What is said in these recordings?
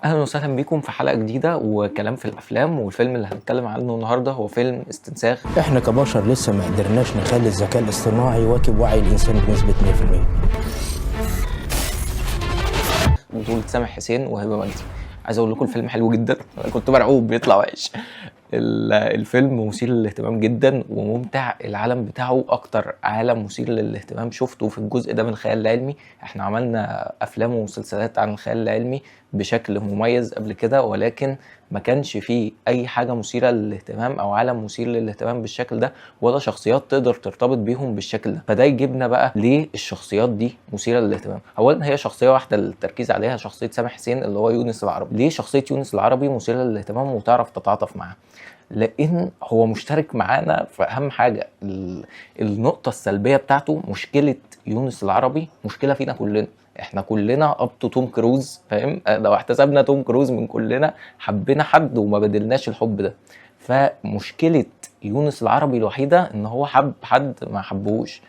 اهلا وسهلا بيكم في حلقة جديدة وكلام في الافلام. والفيلم اللي هنتكلم عنه النهارده هو فيلم استنساخ. احنا كبشر لسه ما قدرناش نخلي الذكاء الاصطناعي يواكب وعي الانسان بنسبة 100%. بطولة سامح حسين وهبه مجدي. عايز اقول لكم الفيلم حلو جدا، انا كنت مرعوب بيطلع وحش. الفيلم مثير للاهتمام جدا وممتع. العالم بتاعه اكتر عالم مثير للاهتمام شفته في الجزء ده من الخيال العلمي. احنا عملنا افلام ومسلسلات عن الخيال العلمي بشكل مميز قبل كده، ولكن ما كانش فيه اي حاجة مثيرة للاهتمام او عالم مثير للاهتمام بالشكل ده، ولا شخصيات تقدر ترتبط بيهم بالشكل ده. فده يجيبنا بقى ليه الشخصيات دي مثيرة للاهتمام. اولا هي شخصية واحدة للتركيز عليها، شخصية سامح حسين اللي هو يونس العربي. ليه شخصية يونس العربي مثيرة للاهتمام وتعرف تتعاطف معاها؟ لان هو مشترك معانا في اهم حاجه، النقطة السلبية بتاعته. مشكلة يونس العربي مشكلة فينا كلنا، احنا كلنا up to توم كروز، فاهم؟ لو احتسبنا توم كروز من كلنا حبينا حد وما بدلناش الحب ده. فمشكله يونس العربي الوحيدة ان هو حب حد ما حبهوش.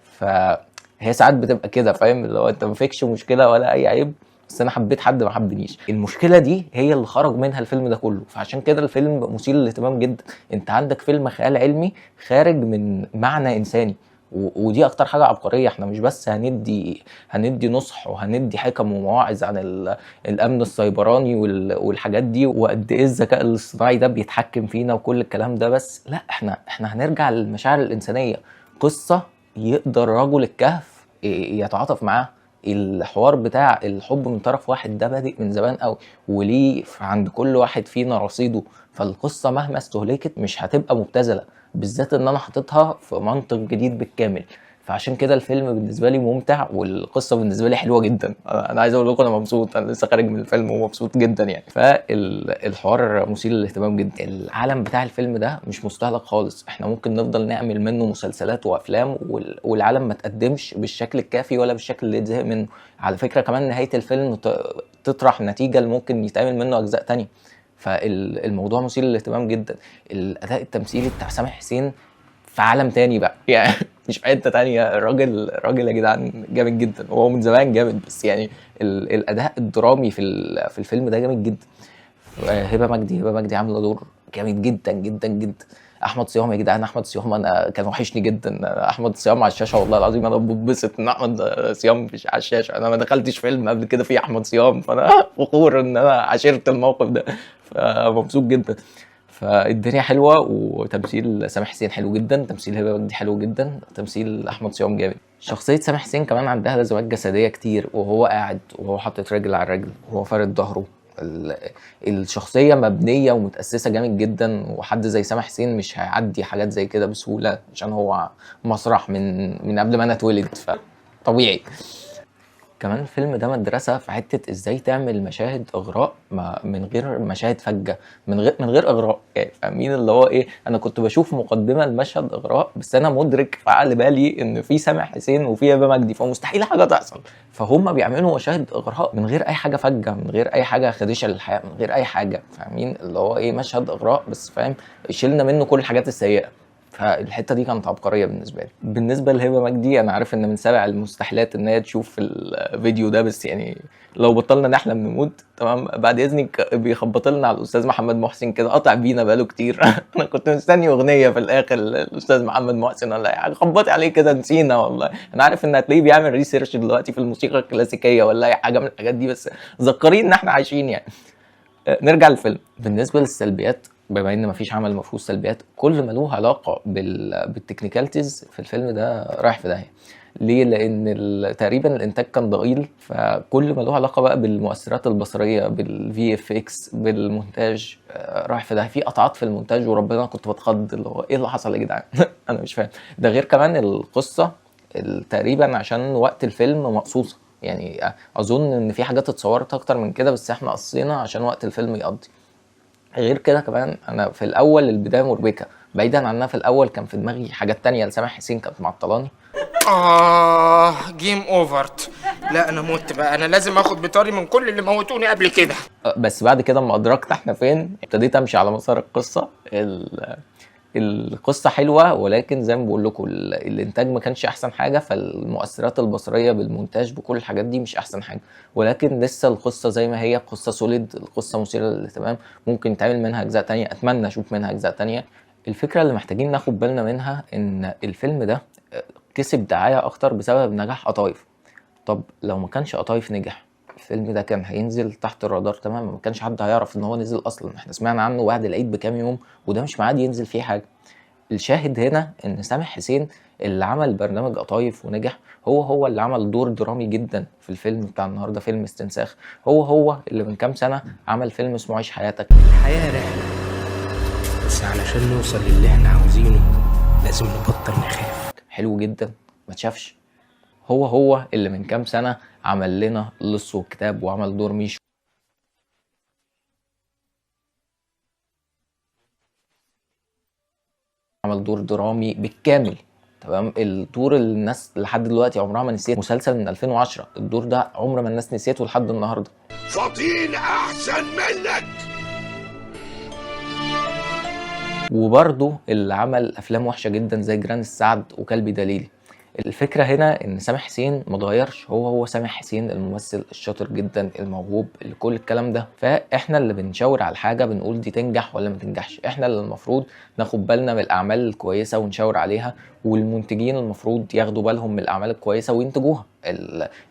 فهي ساعات بتبقى كده، فاهم؟ اللي هو انت ما فيكش مشكلة ولا اي عيب، بس انا حبيت حد ما حبنيش. المشكلة دي هي اللي خرج منها الفيلم ده كله، فعشان كده الفيلم مثير للاهتمام جدا. انت عندك فيلم خيال علمي خارج من معنى انساني، ودي اكتر حاجة عبقريه. احنا مش بس هندي نصح وهندي حكم ومواعظ عن الامن السيبراني والحاجات دي، وقد ايه الذكاء الاصطناعي ده بيتحكم فينا وكل الكلام ده بس، لا، احنا هنرجع للمشاعر الانسانيه. قصة يقدر رجل الكهف يتعاطف معاها. الحوار بتاع الحب من طرف واحد ده بادئ من زمان قوي، وليه عند كل واحد فينا رصيده. فالقصة مهما استهلكت مش هتبقى مبتذله، بالذات ان انا حاططها في منطق جديد بالكامل. فعشان كده الفيلم بالنسبة لي ممتع، والقصه بالنسبة لي حلوة جدا. انا عايز اقول لكم انا مبسوط، انا لسه خارج من الفيلم ومبسوط جدا يعني. فالحوار مثير للاهتمام جدا. العالم بتاع الفيلم ده مش مستهلك خالص، احنا ممكن نفضل نعمل منه مسلسلات وافلام والعالم ما تقدمش بالشكل الكافي ولا بالشكل اللي يتزهق منه. على فكرة كمان نهاية الفيلم تطرح نتيجة اللي ممكن يتعمل منه اجزاء تانية. فالموضوع مثير للاهتمام جدا. الاداء التمثيلي بتاع سامح حسين في عالم تاني بقى، يعني مش في حتة تانية. الراجل راجل يا جدعان جامد جدا، هو من زمان جامد، بس يعني الاداء الدرامي في الفيلم ده جامد جدا. هبه مجدي، هبه مجدي عامله دور جامد جدا جدا جدا. احمد صيام يا جدعان، احمد صيام انا كان وحشني جدا احمد صيام على الشاشه. والله العظيم انا بتبسط ان احمد صيام مش على الشاشه. انا ما دخلتش فيلم قبل كده فيه احمد صيام، فانا فخور ان انا عاشرت الموقف ده، فمبسوط جدا. فالدنيا حلوه، وتمثيل سامح حسين حلو جدا، تمثيل هبه مجدي حلو جدا، تمثيل احمد صيام جامد. شخصية سامح حسين كمان عندها لازمات جسدية كتير، وهو قاعد وهو حاطط رجل على رجل وهو فارد ظهره. الشخصية مبنية ومتأسسة جامد جدا، وحد زي سامح حسين مش هيعدي حاجات زي كده بسهولة، عشان هو مسرح من قبل ما انا اتولد، فطبيعي. كمان الفيلم ده مدرسة في حتة ازاي تعمل مشاهد اغراء ما من غير مشاهد فجة، من غير اغراء يعني، فاهمين اللي هو ايه؟ انا كنت بشوف مقدمة لمشهد اغراء، بس انا مدرك في عقل بالي ان في سامح حسين وفي هبة مجدي، فمستحيل حاجة تحصل. فهم بيعملوا مشاهد اغراء من غير اي حاجة فجة، من غير اي حاجة خادشة للحياة، من غير اي حاجة، فاهمين اللي هو ايه؟ مشهد اغراء بس، فاهم؟ شلنا منه كل الحاجات السيئة. فالحته دي كانت عبقرية بالنسبة لي. بالنسبة لهبه مجدي، انا عارف ان من سابع المستحيلات ان هي تشوف الفيديو ده، بس يعني لو بطلنا نحلم نموت، تمام؟ بعد اذنك بيخبط لنا على الاستاذ محمد محسن كده، قطع بينا بقاله كتير. انا كنت مستني اغنية في الاخر الاستاذ محمد محسن ولا اي حاجه، خبطي عليه كده، نسينا والله. انا عارف ان هتلاقيه بيعمل research دلوقتي في الموسيقى الكلاسيكية ولا اي حاجة من الحاجات دي، بس ذكرين ان احنا عايشين يعني. نرجع للفيلم. بالنسبة للسلبيات، بما ان مفيش عمل ما فيهوش سلبيات، كل ما له علاقة بال technicalities في الفيلم ده رايح في داهيه. ليه؟ لان تقريبا الانتاج كان ضئيل، فكل ما له علاقة بقى بالمؤثرات البصريه، بال VFX، بالمونتاج، رايح في داهيه. في قطعات في المونتاج وربنا كنت بتخض، اللي هو ايه اللي حصل يا جدعان؟ انا مش فاهم. ده غير كمان القصة تقريبا عشان وقت الفيلم مقصوصه، يعني اظن ان في حاجات اتصورت اكتر من كده، بس احنا قصينا عشان وقت الفيلم يقضي. غير كده كمان انا في الاول البداية مربكه، بعيدا عنها في الاول كان في دماغي حاجات تانية لسامح حسين كانت معطلاني. آه، game over. لا، أنا مت بقى، أنا لازم آخد بطاري من كل اللي موتوني قبل كده. بس بعد كده اما ادركت احنا فين ابتديت امشي على مسار القصه. القصة حلوة، ولكن زي ما بقول لكم الانتاج ما كانش احسن حاجه، فالمؤثرات البصرية بالمونتاج بكل الحاجات دي مش احسن حاجه، ولكن لسه القصة زي ما هي، قصة solid، القصة مثيرة للاهتمام، ممكن يتعمل منها اجزاء تانية، اتمنى اشوف منها اجزاء تانية. الفكرة اللي محتاجين ناخد بالنا منها ان الفيلم ده كسب دعاية اكتر بسبب نجاح قطايف. طب لو ما كانش قطايف نجح، الفيلم ده كان هينزل تحت الرادار تماما، ما كانش حد هيعرف ان هو نزل اصلا. احنا سمعنا عنه بعد العيد بكام يوم، وده مش ميعاد ينزل فيه حاجة. الشاهد هنا ان سامح حسين اللي عمل برنامج قطايف ونجح، هو اللي عمل دور درامي جدا في الفيلم بتاع النهارده، فيلم استنساخ. هو اللي من كام سنة عمل فيلم اسمه عيش حياتك. الحياة رحلة، بس علشان نوصل للي احنا عاوزينه لازم نبطل نخاف. حلو جدا، ما تشافش. هو اللي من كام سنة عمل لنا لص وكتاب وعمل دور ميشو. عمل دور درامي بالكامل، تمام. الدور اللي الناس لحد دلوقتي عمرها ما نسيت، مسلسل من 2010، الدور ده عمر ما الناس نسيته لحد النهارده. فطين احسن منك. وبرده اللي عمل افلام وحشة جدا زي جيران السعد وكلبي دليلي. الفكرة هنا ان سامح حسين ما اتغيرش، هو سامح حسين الممثل الشاطر جدا الموهوب اللي كل الكلام ده. فاحنا اللي بنشاور على الحاجة، بنقول دي تنجح ولا ما تنجحش. احنا اللي المفروض ناخد بالنا من الاعمال الكويسة ونشاور عليها، والمنتجين المفروض ياخدوا بالهم من الاعمال الكويسة وينتجوها.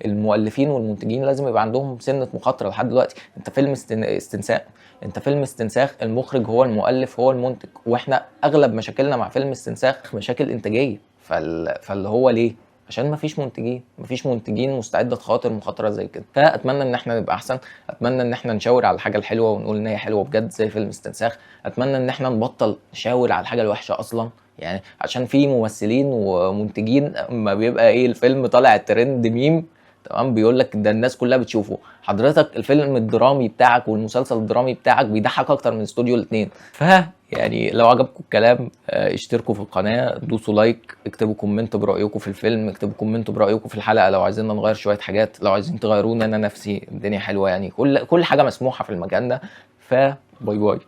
المؤلفين والمنتجين لازم يبقى عندهم سنة مخاطره. لحد دلوقتي انت فيلم استنساخ، انت فيلم استنساخ المخرج هو المؤلف هو المنتج، واحنا اغلب مشاكلنا مع فيلم استنساخ مشاكل انتاجية. فاللي هو ليه؟ عشان مفيش منتجين، مفيش منتجين مستعدة تخاطر مخاطره زي كده. فاتمنى ان احنا نبقى احسن، اتمنى ان احنا نشاور على الحاجة الحلوة ونقول ان هي حلوة بجد زي فيلم استنساخ، اتمنى ان احنا نبطل نشاور على الحاجة الوحشة اصلا. يعني عشان في ممثلين ومنتجين ما بيبقى ايه الفيلم طالع ترند ميم، تمام، بيقول لك ده الناس كلها بتشوفه. حضرتك الفيلم الدرامي بتاعك والمسلسل الدرامي بتاعك بيضحك اكتر من استوديو الاثنين. ف يعني لو عجبكم الكلام اشتركوا في القناة، دوسوا like، اكتبوا comment برايكم في الفيلم، اكتبوا comment برايكم في الحلقة لو عايزين نغير شوية حاجات، لو عايزين تغيرونا انا نفسي الدنيا حلوة، يعني كل حاجة مسموحة في المكان ده. ف bye bye.